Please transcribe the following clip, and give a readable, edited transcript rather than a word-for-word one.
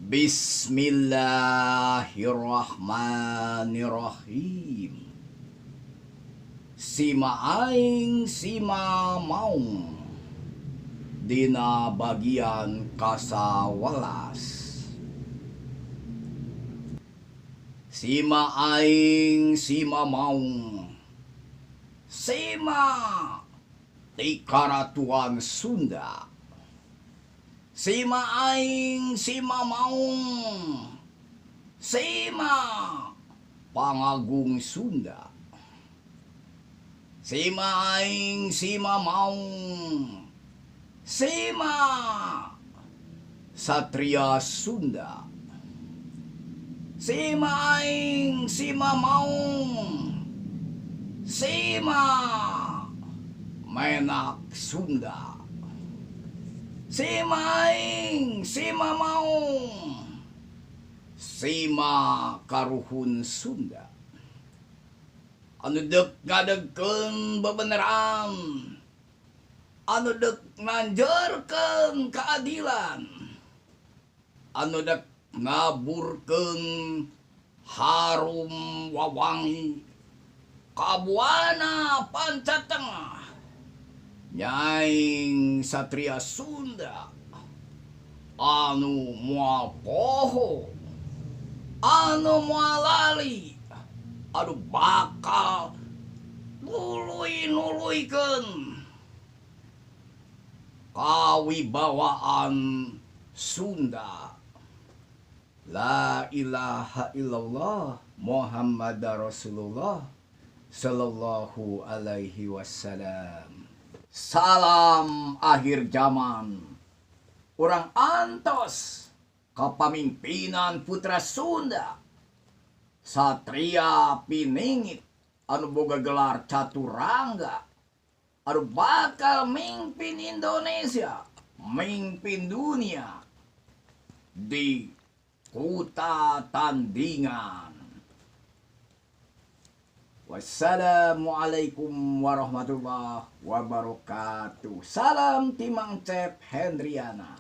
Bismillahirrahmanirrahim. Sima aing sima maung dina bagian kasawelas. Sima aing sima maung, sima ti Karatuan Sunda. Sima aing sima maung, sima pangagung Sunda. Sima aing sima maung, sima satria Sunda. Sima aing sima maung, sima menak Sunda. Sima aing sima maung, sima karuhun Sunda. Anu dek ngadegkeun bebeneran, anu dek nganjeurkeun keadilan, anu dek ngaburkeun harum wawangi kabuana pancatengah. Nyaing satria Sunda anu moal poho, anu moal lali, anu bakal nuluy-nuluykeun kawibawaan Sunda. La ilaha illallah Muhammad Rasulullah sallallahu alaihi wasallam. Salam akhir zaman. Urang antos kepemimpinan putra Sunda Satria Piningit anu boga gelar Caturangga, anu bakal mimpin Indonesia, mimpin dunia di Kuta Tandingan. Wassalamualaikum warahmatullahi wabarakatuh. Salam Timang Cep Hendriana.